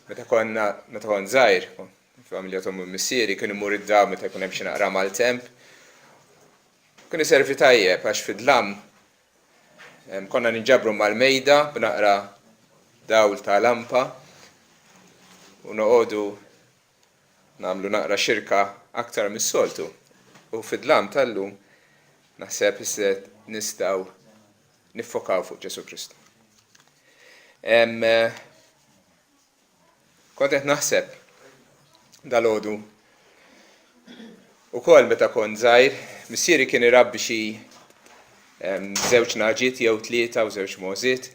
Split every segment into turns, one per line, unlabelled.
Meta konna meta kont żgħir, familja t'ommi u missieri kien imur id-dar meta jkun hemm xi naqra maltemp. Kien iservi tajjeb għax fid-dlam konna ninġabru mal-mejda b'naqra dawl ta' lampa u noqogħdu nagħmlu naqra xirka aktar mis-soltu. U fid-dlam tal-lum naħseb iżjed nistgħu niffokaw fuq Ġesù Kristu. Kont qed naħseb dalgħodu ukoll meta kont żgħir, missieri kien irabbi xi żewġ nagħġiet jew tlieta u żewġ mogħżiet.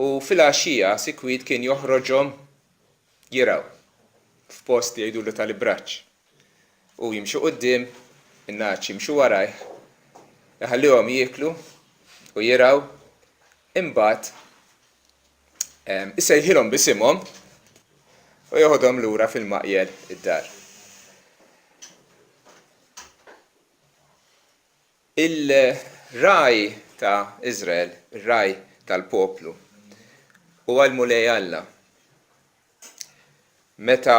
U filgħaxija sikwit kien joħroġhom jirgħu f'post li jgħidulu tal-ibraġġ. Hu jimxi quddiem, in-nagħaġ jimxu warajh, iħallihom jieklu u jirgħu, imbagħad isejħilhom b'isimhom u joħodhom lura fil-maqjel id-dar. Il-ragħaj ta' Iżrael, ir-ragħaj tal-poplu, huwa l-Mulej Alla. Meta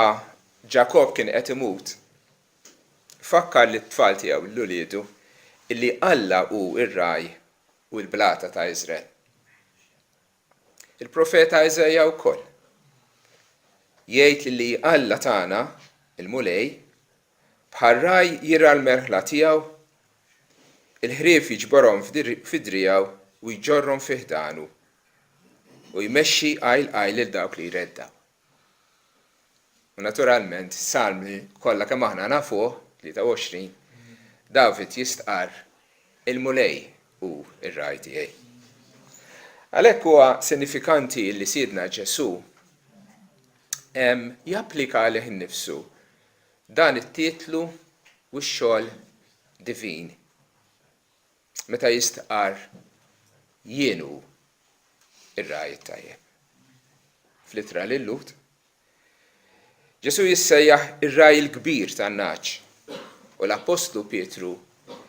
Ġakobb kien qed imut, fakkar lit-tfal tiegħu, lil uliedu, illi Alla hu r-ragħaj u l-blata ta' Iżrael. Il-profeta Iżaija wkoll jgħid li Alla tagħna, il-Mulej, bħal ragħaj jirgħa l-merħla tiegħu, il-ħrief jiġborhom fi driegħu u jġorrhom fi ħdanu, u jmexxi għajl għajl lil dawk li jreddgħu. U naturalment, salm li kollha kemm aħna nafuh, 23, David jistqarr, Il-Mulej hu r-ragħaj tiegħi. Għalhekk huwa sinifikanti li Sidna Ġesù japplika għalih innifsu dan it-titlu u x-xogħol divin meta jistqarr jien hu r-ragħaj it-tajjeb. Fl-ittra lil-Lhud, Ġesù jissejjaħ ir-ragħaj il-kbir tan-nagħaġ u l-appostlu Pietru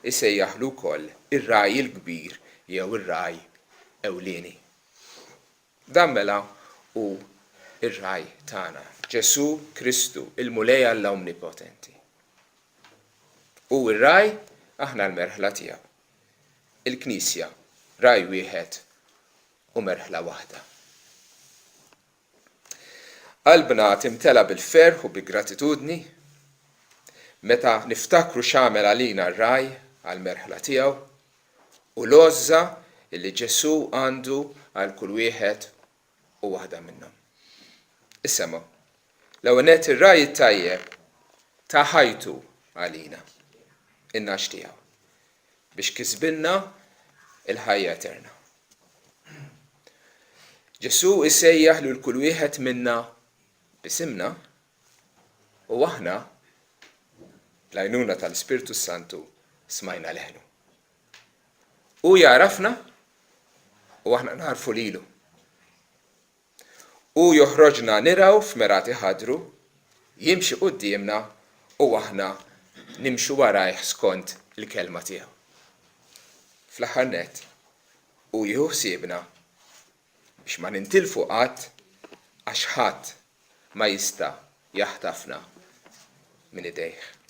jsejjaħlu wkoll ir-ragħaj il-kbir jew ir-ragħaj ewlieni. Dan mela hu r-ragħaj tagħna, Ġesù Kristu, il-Mulej Alla Omnipotenti. Hu r-ragħaj, aħna l-merħla tiegħu. Il-Knisja, ragħaj wieħed u merħla waħda. Qalbna timtela bil-ferħ u bi gratitudni meta niftakru x'għamel għalina r-ragħaj għall-merħla tiegħu u l-għożża li Ġesù għandu għal kull wieħed u waħda minnhom. Isemgħu, l-ewwel nett ir-ragħaj it-tajjeb ta ħajtu għalina, in-nagħaġ tiegħu, biex kisbilna l-ħajja eterna. Ġesù isejjaħ lil kull wieħed minna b'isimna u aħna bl-għajnuna tal-Ispirtu s-Santu smajna leħnu. Hu jagħrafna u aħna nagħrfu lilu. Hu joħroġna nirgħu f'mergħat iħaddru, jimxi quddiemna u aħna nimxu warajh skont il-kelma tiegħu. Fl-aħħar nett, hu jieħu ħsiebna biex ma nintilfu qatt għax ħadd ma jista' jaħtafna minn idejh.